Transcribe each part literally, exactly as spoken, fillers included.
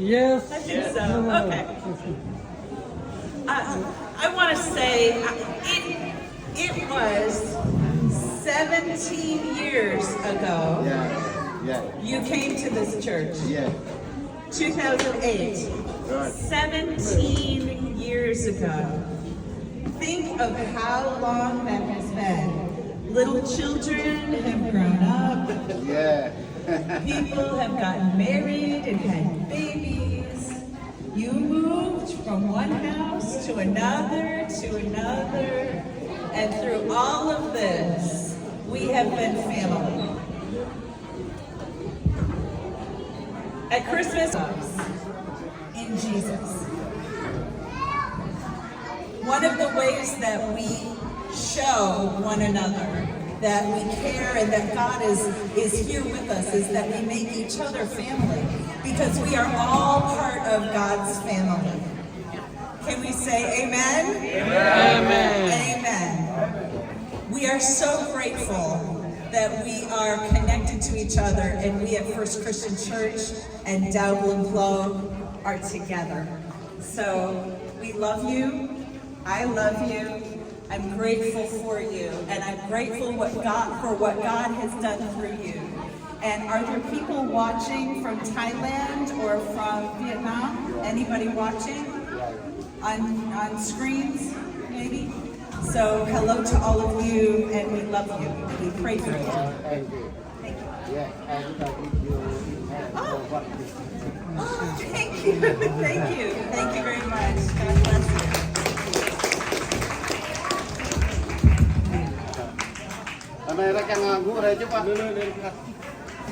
Yes. I think so. Okay. Uh, I want to say uh, it, it was seventeen years ago Yeah, yeah, you came to this church. Yeah. two thousand eight. Right. seventeen years ago. Think of how long that has been. Little children have grown up. Yeah. People have gotten married and had babies. You moved from one house to another to another. And through all of this, we have been family. At Christmas, in Jesus. One of the ways that we show one another that we care and that God is, is here with us is that we make each other family because we are all part of God's family. Can we say amen? Amen. Amen. We are so grateful that we are connected to each other and we at First Christian Church and Double and Globe are together. So we love you. I love you. I'm grateful for you, and I'm grateful what God for what God has done through you. And are there people watching from Thailand or from Vietnam? Anybody watching on on screens, maybe? So hello to all of you, and we love you. We pray for you. Thank you. Thank you. Yeah, and uh, if you have uh, what Oh, thank you. Thank you. Thank you very much. God bless you. Anai rek yang nganggu, rek coba.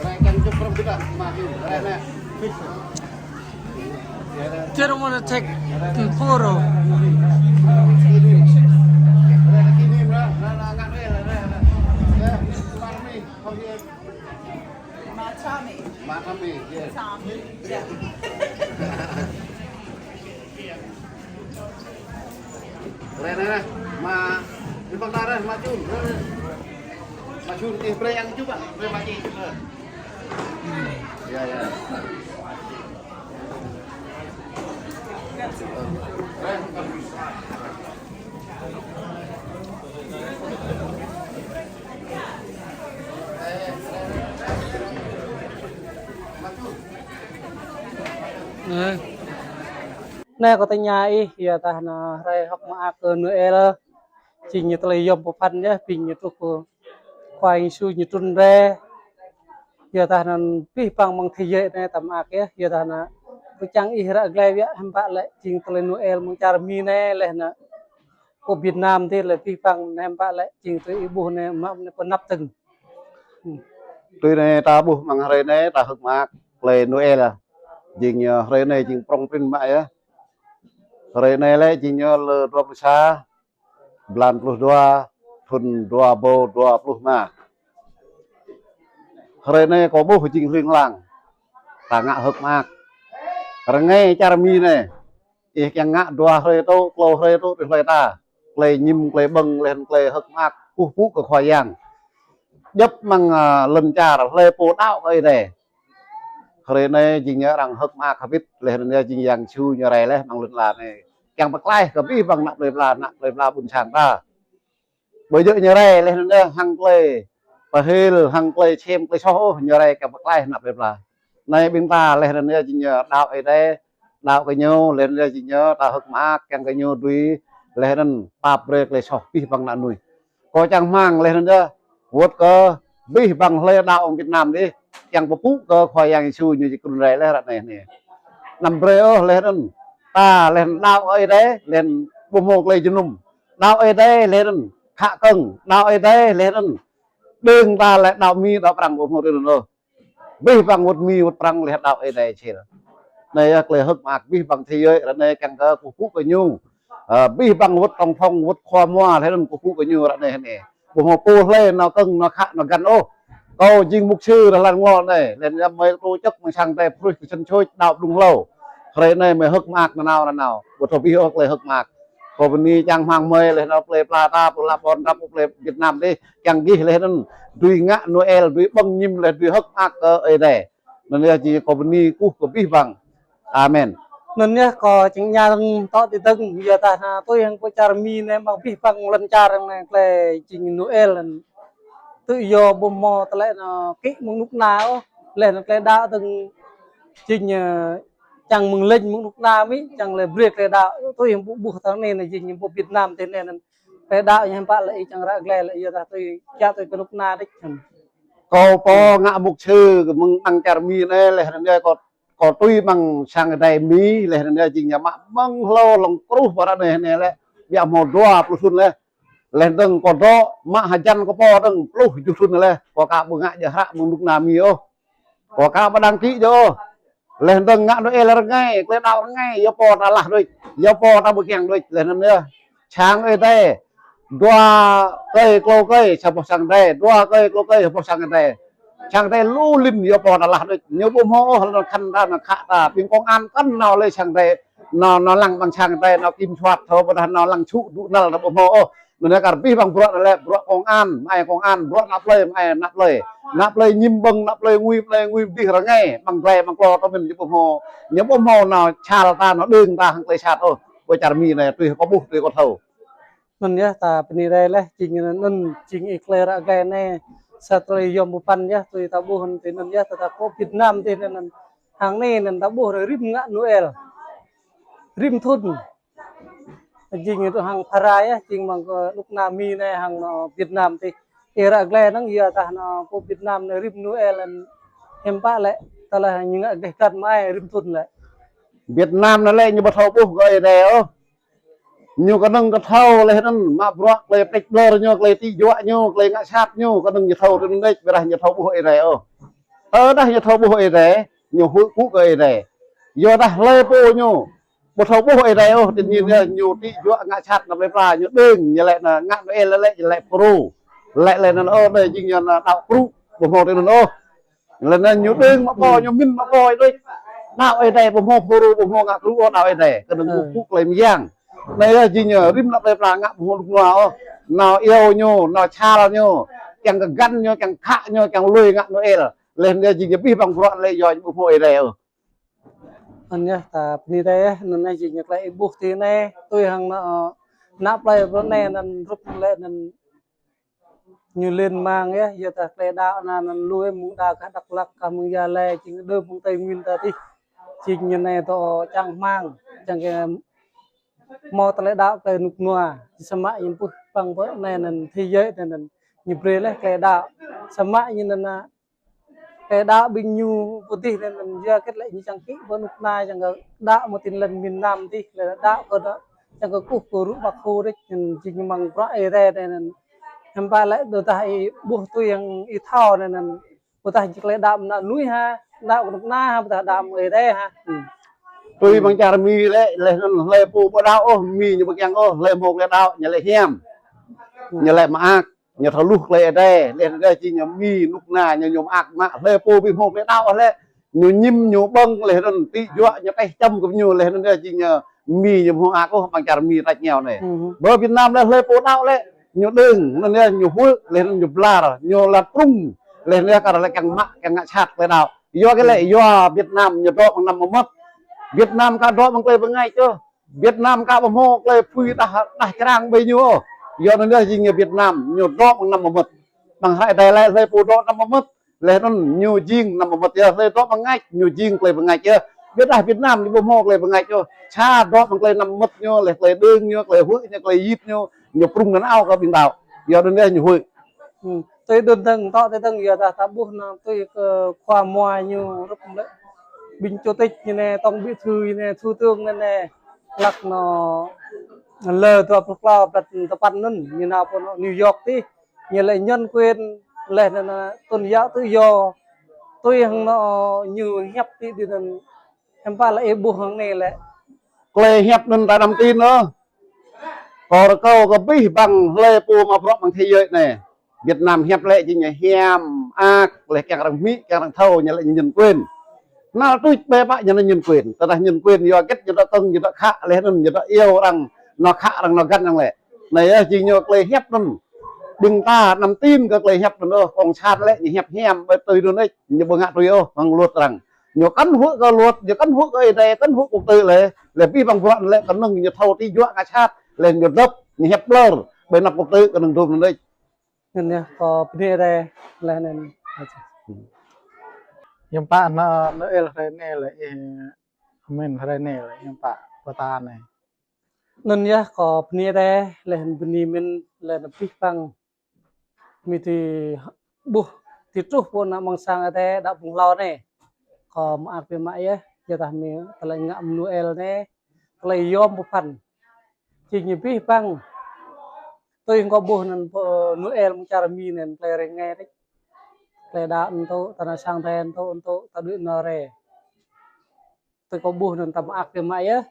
Rek yang cukup kita makin, rek nek. Didn't want to take photo. Ini, rek ini, rek, rek, rek, rek, rek. Ya, parmi, kau dia. My Tommy. Mata mi, yes. Tommy. Yeah. Rek nek, ma, di bang darah, ma Jun. Ma Jun, eh, rek yang coba, rek ma Jun. Ya, ya. Anai kâo tơña ih, yua dah anai hrơi hơ̆k mơak kơ Noel, jing ñu tơlơi yôm pơphan yơh, ƀing ñu truh kơ Khua Yang Yêsu ñu trŭn rai. Yua dah anŭn abih bang amăng thế giới anai ta mơak yơh, yua dah anŭn pơčang ih ră glai biă hiư̆m pă lĕ jing tơlơi Noel amăng čar Mi anai lĕ anŭn. Kơ Việt Nam tih lĕ abih bang anai hiư̆m pă lĕ jing tui ih ƀuh anai mă anai pơnăp tơ̆ng. Hmm. Tui anai ta ƀuh amăng hrơi anai ta hơ̆k mơak tơlơi Noel. Jing ñu hrơi anai jing prŏng prin mă yơh. Hrơi anai lĕ jing ñu lơ dua pluh sa, blan pluh dua, thŭn dua rơbâo dua pluh rơma. Hrơi anai kâo ƀuh jing hling hlang. Ta ngă hơ̆k mơak. Rơngai čar Mi anai. Ih kiăng ngă dua hrơi tŭ, klâo hrơi tŭ, tui hlơi ta. Tơlơi ñim, tơlơi ƀơ̆ng, laih anŭn tơlơi hơ̆k mơak, kơkuh pơpŭ kơ Khua Yang. Djŏp amăng, a, lŏn čar, hlơi pô đaŏ kơ Ơi Adai. Hrơi anai jing ñu arăng hơ̆k mơak hơbĭt, laih anŭn yơh jing Yang Yêsu ñu rai laih amăng lŏn ala anai. Kiăng pơklaih kơ abih bang ană plơi pla, ană plơi pla ƀuôn sang ta. Ƀu djơ̆ ñu rai laih anŭn yơh hăng tơlơi pơhil, hăng tơlơi čem, tơlơi soh ôh, ñu rai kiăng pơklaih ană plơi pla. Anai ƀing ta laih anŭn yơh jing ñu đaŏ Ơi Adai, đaŏ kơ ñu, laih anŭn yơh jing ñu ta hơ̆k mơak, kiăng kơ ñu dưi, laih anŭn pap brơi tơlơi soh abih bang ană mơnuih. Kâo čang rơmang laih anŭn yơh, wơ̆t kơ abih bang hlơi đaŏ amăng Việt Nam dih, kiăng pơpŭ kơ Khua Yang Yêsu ñu či trŭn rai laih ră anai anai. Anăm brơi ôh laih anŭn, ta laih anŭn đaŏ Ơi Adai, laih anŭn ƀu hmâo tơlơi jơnum. Đaŏ Ơi Adai laih anŭn khă kơ̆ng, đaŏ Ơi Adai laih anŭn đing ta lĕ đaŏ Mi đaŏ Prăng ƀu hmâo tui anŭn ôh. Abih bang wơ̆t Mi wơ̆t Prăng laih đaŏ Ơi Adai čil. Anai yơh tơlơi hơ̆k mơak abih bang thế giới ră anai kiăng kơ kơkuh pơpŭ kơ ñu. Ơ, abih bang wơ̆t tŏng phong wơ̆t khua mua laih anŭn kơkuh pơpŭ kơ ñu ră anai anai. Ƀu hmâo pô hlơi nao kơ̆ng nao khă nao găn ôh. Kâo jing mục sư ră lăn ngŏ anai, laih anŭn yơh mơi tổ chức mơ̆ng sang tơlơi pruih kơ sân sôch đaŏ blung hlâo. Hrơi anai mơi hơ̆k mơak nanao nanao. Ƀu thâo abih ôh tơlơi hơ̆k mơak. Kâo bơni čang rơmang mơi laih anŭn plơi pla ta, plơi pla ƀôn rap plơi Việt Nam dih, kiăng gih laih anŭn dưi ngă Noel, dưi ƀơ̆ng ñim laih dưi hơ̆k mơak kơ Ơi Adai. Anŭn yơh jing kâo bơni kơkuh kơ abih bang. Amen. Anŭn yơh kâo čang ña dơ̆ng tŏ tui dơ̆ng, yua dah anai tui hăng pơ čar Mi anai mơ̆ng abih bang lŏn čar anai tơlơi jing Noel anŭn. Tui yua ƀu hmâo tơlơi anŭn kĭ mơ̆ng rơnŭk rơna ôh. Laih anŭn tơlơi đaŏ dơ̆ng jing, ơ, čang mơ̆ng lĕ mơ̆ng rơnŭk rơna mơ̆n, čang laih brơi tơlơi đaŏ. Tui hăng ƀu ƀuh tơlơi anai, anai jing ƀu Việt Nam tui anai anŭn. Tơlơi đaŏ ñu hiư̆m pă lĕ ih čang ră glai lĕ yua dah tui kiăng tui kơ rơnŭk rơna đôč. Kâo pô ngă mục sư mơ̆ng, mơ̆ng čar Mi anai laih anŭn yơh kâo, kâo tui mơ̆ng sang Ơi Adai Mi laih anŭn yơh jing ñu mă mơ̆ng hlâo lŏng truh pơ ră anai anai lĕ ƀiă hmâo dua pluh thŭn laih. Laih dơ̆ng kâo dŏ mă hơjăn kâo pô dơ̆ng pluh tơjuh thŭn laih. Kâo aka ƀu ngă jơhră mơ̆ng rơnŭk rơna Mi ôh. Kâo aka ƀu đăng ký djơ̆ ôh. Laih dơ̆ng ngă Noel rơngai, tơlơi đaŏ rơngai, yua pô ta laih đôč, yua pô ta ƀu kiăng đôč, laih anŭn yơh. Sang Ơi Adai, dua kơi klâo kơi, sa boh sang Ơi Adai, dua kơi klâo kơi, sa boh sang Ơi Adai. Sang Ơi Adai lu lin yua pô ta laih đôč, ñu ƀu hmâo ôh, anŭn khăn ta, anŭn khă ta, ƀing công an kăn nao lĕ sang Ơi Adai, nao, nao lăng ƀăng sang Ơi Adai, nao kiểm soát thâo, ƀôdah nao lăng čŭ dŏ năl ta ƀu hmâo ôh. Anŭn yơh kar abih bang bruă anŭn lĕ, bruă công an, mă ai công an, bruă ană plơi, mă ai ană plơi. Ană plơi ñim ƀơ̆ng, ană plơi ngui, plơi ngui dih rơngai, ƀăng glai, ƀăng klô tơ mĭn ñu ƀu hmâo, ñu ƀu hmâo nao čal ta, nao đơ̆ng ta hăng tơlơi sat ôh. Pơ čar Mi anai tui kâo ƀuh, tui kâo thâo. Anŭn yơh ta bơni rai laih, jing anŭn, anŭn jing ih tơlơi ră glai anai. Sa tơlơi yom ƀu păn yơh, tui ta ƀuh anŭn tui anŭn yơh, ta, ta kơ Việt Nam tui anŭn, anŭn. Hăng anai anŭn ta ƀuh rĭm ngă Noel. Rĭm thŭn. Jing tui hăng phara yơh, jing mơ̆ng kơ rơnŭk rơna Mi anai hăng anŭn Việt Nam tih. Ih ră glai anŭn yua dah anŭn kơ Việt Nam anai rĭm Noel anŭn hiư̆m pă lĕ, tơlơi ñu ngă gleh găn mă ai rĭm thŭn lĕ. Việt Nam anai lĕ ñu ƀu thâo ƀuh kơ Ơi Adai ôh. Ñu kơnơ̆ng kơ thâo laih anŭn mă bruă tơlơi plĕč ƀlơr ñu, tơlơi tĭ juă ñu, tơlơi ngă sat ñu, kơnơ̆ng ñu thâo tui anŭn đôč, ƀôdah ñu thâo ƀuh Ơi Adai ôh. Tơdah ñu thâo ƀuh Ơi Adai, ñu huĭ kơ Ơi Adai. Yua dah hlơi pô ñu ƀu thâo ƀuh Ơi Adai ôh, tơñin yơh ñu tĭ juă ngă sat ană plơi pla, ñu đơ̆ng, ñu lĕ anŭn ngă Noel lĕ, ñu lĕ pru. Lĕ, lĕ anŭn ôh, anai jing ñu anŭn đaŏ pru, ƀu hmâo tui anŭn ôh. Lĕ anŭn ñu đơ̆ng mă pô, ñu mĭn mă pô đôč. Đaŏ Ơi Adai ƀu hmâo pru, ƀu hmâo ngă pru ôh, đaŏ Ơi Adai. Kơnơ̆ng ƀu pŭ tơlơi mơyang. Anai yơh jing ñu rĭm ană plơi pla ngă ƀu hmâo rơnŭk rơnua ôh. Nao iâu ñu, nao čal ñu, kiăng kơ găn ñu, kiăng khă ñu, kiăng lui ngă Noel. Laih anŭn yơh jing ñu abih bang bruă lĕ yua ñu ƀu hmâo Ơi Adai ôh. Anŭn yơh ta bơni rai yơh, anŭn anai jing ñu tơlơi ih ƀuh tui anai, tui hăng anŭn, ană plơi pla anai anŭn rup lĕ anŭn ñu lên mạng yơh, yua dah tơlơi đaŏ anŭn, anŭn lui mơ̆ng đa kơ Dak Lak, kơ mơ̆ng Gia Lai, jing đơ̆m mơ̆ng Tây Nguyên ta tih. Jing ñu anai tơ čang hmang, čang kơ hmâo tơlơi đaŏ tơlơi rơnŭk rơnua, samơ̆ ñu ƀuh ƀăng pơ anai anŭn thế giới anŭn, ñu brơi laih tơlơi đaŏ. Samơ̆ ñu anŭn, anŭn tơlơi đaŏ ƀing ñu pơdih anŭn, anŭn yua hơget lĕ ñu čang kĭ pơ rơnŭk rơna, čang kơ đaŏ mơ̆ng Tin Lành miền Nam tih, lĕ đaŏ kơ đaŏ, čang kơ kơkuh kơ rơ̆k Bác Hồ đôč, anŭn jing mơ̆ng bruă Ơi Adai anŭn. Hiư̆m pă lĕ tơdah ih ƀuh tui hăng ih thâo anŭn, anŭn ƀôdah jing tơlơi đaŏ mơ̆ng anŭn nuih ha, đaŏ kơ rơnŭk rơna ha, ƀôdah đaŏ mơ̆ng Ơi Adai ha. Anŭn. Tui mơ̆ng čar Mi lĕ, laih anŭn hlơi pô ƀu đaŏ ôh, Mi ñu ƀu kiăng ôh, hlơi hmâo tơlơi đaŏ ñu lĕ hiam, ñu lĕ mơak. Ñu thâo hluh tơlơi Ơi Adai, laih anŭn yơh jing ñu Mi rơnŭk rơna ñu, ñu mơak mă, hlơi pô ƀu hmâo tơlơi đaŏ ôh lĕ, ñu ñim, ñu ƀơ̆ng, laih anŭn tĭ juă ñu tĕh čăm kơ ñu, laih anŭn yơh jing ñu Mi ñu hmâo mơak ôh, ƀăng čar Mi tač ngiao anai. Pơ Việt Nam lĕ hlơi pô đaŏ lĕ, ñu đơ̆ng, anŭn yơh ñu huĭ, laih anŭn ñu blar, ñu lăt prŭng, laih anŭn yơh kar lĕ kiăng mă, kiăng ngă sat tơlơi đaŏ. Yua hơget lĕ, yua Việt Nam ñu dŏ mơ̆ng năm mơmŏt. Việt Nam aka dŏ mơ̆ng tơlơi bơngač ôh. Việt Nam aka ƀu hmâo tơlơi phui đah, đah črang ƀơi ñu ôh. Yua anŭn yơh jing ñu Việt Nam, ñu dŏ mơ̆ng năm mơmŏt. Ƀăng hră Ơi Adai laĭ hlơi pô dŏ năm mơmŏt. Laih anŭn ñu jing năm mơmŏt yơh, hlơi dŏ bơngač, ñu jing tơlơi bơngač yơh. Ƀiădah Việt Nam ñu ƀu hmâo tơlơi bơngač ôh. Sa dŏ mơ̆ng tơlơi năm mơmŏt ñu, laih tơlơi đơ̆ng ñu, tơlơi huĭ ñu, tơlơi yit ñu, ñu prŭng nanao kơ ƀing đaŏ. Yua anŭn yơh ñu huĭ. Hm, tui anŭn dơ̆ng, tŏ tui dơ̆ng, yua dah ta ƀuh anŭn tui kơ khua mua ñu rup lĕ ƀing chủ tịch ñu anai, tổng bí thư ñu anai, thủ tướng ñu anai, hlăk anŭn lơ dua pluh klâo blan tơpăn anŭn, ñu nao pơ anŭn New York tih, ñu lĕ nhân quyền, laih anŭn tôn giáo tự do, tui hăng anŭn ñu hiăp tih dih anŭn, hiư̆m pă lĕ ih ƀuh hăng anai lĕ. Tơlơi hiăp anŭn ta năm tin ôh. Kâo rơkâo kơ abih bang hlơi pô mă bruă mơ̆ng thế giới anai. Việt Nam hiăp lĕ jing ñu hiam, mơak, laih kiăng arăng hmư̆, kiăng arăng thâo, ñu lĕ ñu nhân quyền. Nao tuč ƀĕ pă ñu anŭn nhân quyền. Tơdah nhân quyền yua hơget ñu dŏ tơ̆ng, ñu dŏ khă, laih anŭn ñu dŏ iâu arăng, nao khă arăng, nao găn arăng lĕ. Anai yơh jing ñu tơlơi hiăp anŭn. Ƀing ta năm tin kơ tơlơi hiăp anŭn ôh, cộng sản lĕ ñu hiăp hiam, ƀơi tui anŭn đôč, ñu ƀu ngă tui ôh, hăng luật arăng. Ñu kăn huĭ kơ luật, ñu kăn huĭ kơ Ơi Adai, kăn huĭ kơ quốc tế lĕ, lĕ abih bang bruă lĕ kơnơ̆ng ñu thâo tui juă ngă sat, lĕ ñu dăp, ñu hiăp ƀlŏr, ƀơi anăp quốc tế kơnơ̆ng dôm anŭn đôč. Anŭn yơh, kâo bơni Ơi Adai, lĕ anŭn. Hiư̆m pă ană Noel hrơi anai lĕ, ih, amen hrơi anai lĕ, hiư̆m pă pơtă anai. Anŭn yơh, kâo bơni Ơi Adai, lĕ bơni mơ̆n, lĕ abih bang mơ̆ tui ƀuh, tui truh pơ ană mơ̆ng sang Ơi Adai đaŏ blung hlâo anai. Kâo mơak biă mă yơh, yua dah mơ̆ tơlơi ngă Noel anai, tơlơi yom pơphan. Jing ñu abih bang. Tui kâo ƀuh anŭn pơ Noel mơ̆ng čar Mi anŭn, tơlơi rơngai đôč. Tơlơi đaŏ anŭn tŭ, ta ană sang Ơi Adai anŭn tŭ, anŭn tŭ, ta đuaĭ nao rai. Tui kâo ƀuh anŭn ta mơak biă mă yơh.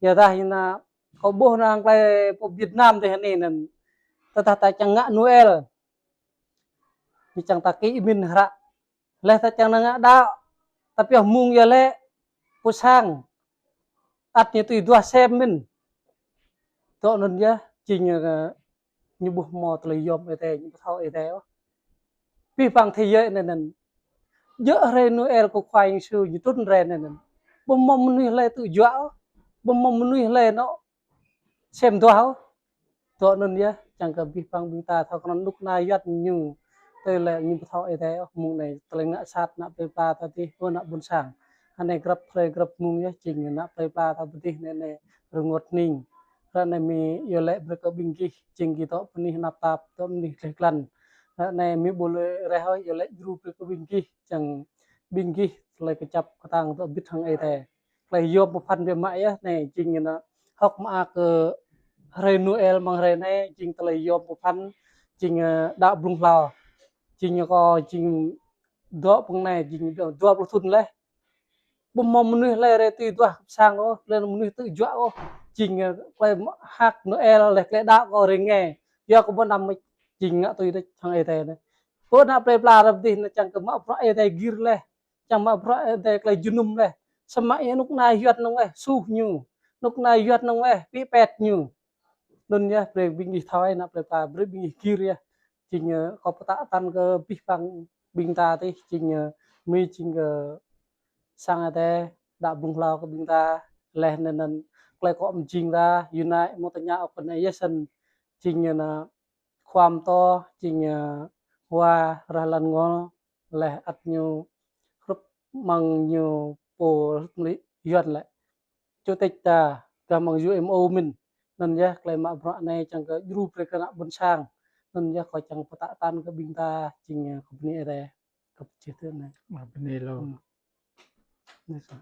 Yua dah ñu anŭn kâo ƀuh anŭn tơlơi pơ Việt Nam dih anai anŭn. Tơdah ta čang ngă Noel. Ñu čang ta kĭ mĭn hră. Lĕ ta čang nao ngă đaŏ. Ta pioh mơ̆ng yơh lĕ pơ sang. Ăt ñu tui duah sem mĭn. Tŏ anŭn yơh, jing, ơ, ñu ƀuh hmâo tơlơi yom Ơi Adai, ñu ƀu thâo Ơi Adai ôh. Abih bang thế giới anai anŭn. Djơ̆ hrơi Noel kơ Khua Yang Yêsu ñu trŭn rai anai anŭn. Ƀu hmâo mơnuih hlơi tŭ juă ôh. Ƀu hmâo mơnuih hlơi nao sem duah ôh. Tŏ anŭn yơh, čang kơ abih bang ƀing ta thâo kơnơ̆ng anŭk anai Yuan ñu. Tơlơi ñu ƀu thâo Ơi Adai ôh, mơ̆ng anai tơlơi ngă sat ană plei pla ta dih, ơ ană ƀôn sang. Anai grăp hrơi grăp mông yơh, jing ană plei pla ta pơ dih anai anai rơngot hning. Ră anai mơ̆ iâu laĭ brơi kơ ƀing gih, jing gih dŏ pơ anih tơnap tap, dŏ pơ anih gleh glăn. Ră anai mơ̆ ƀu lơi reh ôh, iâu laĭ djru brơi kơ ƀing gih, čang ƀing gih tơlơi kơčăp kơtang dŏ bĭt hăng Ơi Adai. Tơlơi yom pơphan biă mă yơh anai, jing anŭn hơ̆k mơak kơ hrơi Noel mơ̆ng hrơi anai, jing tơlơi yom pơphan, jing, ơ, đaŏ blung hlâo. Jing kâo jing dŏ pơ anai, jing dua pluh thŭn laih. Ƀu hmâo mơnuih hlơi rai tui duah sang ôh, lĕ mơnuih tŭ juă ôh. Jing, ơ, tơlơi hơ̆k Noel lĕ tơlơi đaŏ kâo rơngai. Yua kơ ƀu anăm mơ̆ jing ngă tui đôč hăng Ơi Adai anai. Pơ ană plei pla ta pơ dih anai čang kơ mă bruă Ơi Adai gir laih. Čang mă bruă Ơi Adai tơlơi jơnum laih. Samơ̆ yơh anŭk anai Yuan nao weh, suh ñu. Anŭk anai Yuan nao weh, pĭ pet ñu. Anŭn yơh, brơi ƀing gih thâo, ană plei pla, brơi ƀing gih gir yơh. Jing, ơ, kâo pơtă tăn kơ abih bang ƀing ta dih, jing, ơ, mơ̆ jing kơ sang Ơi Adai, đaŏ blung hlâo kơ ƀing ta, lĕ anŭn anŭn, tơlơi kâo mơ̆ jing ta, yua anai, mơ̆ tơña ôh kơ anai yơh sĭt, jing, ơ, anŭn, khua mơtô, jing, ơ, wa rah lăn ngol, lĕ ăt ñu hrup mơ̆ng ñu pô hrup mơ̆ Yuan lĕ. Chủ tịch ta, gah mơ̆ng U M O mơ̆n. Anŭn yơh, tơlơi mă bruă anai čang kơ djru brơi kơ ană ƀôn sang. Anŭn yơh, kâo čang pơtă tăn kơ ƀing ta, jing, ơ, kâo bơni Ơi Adai. Kâo pơčeh tui anai. Mă bơni lu. Hmm. Anai sa.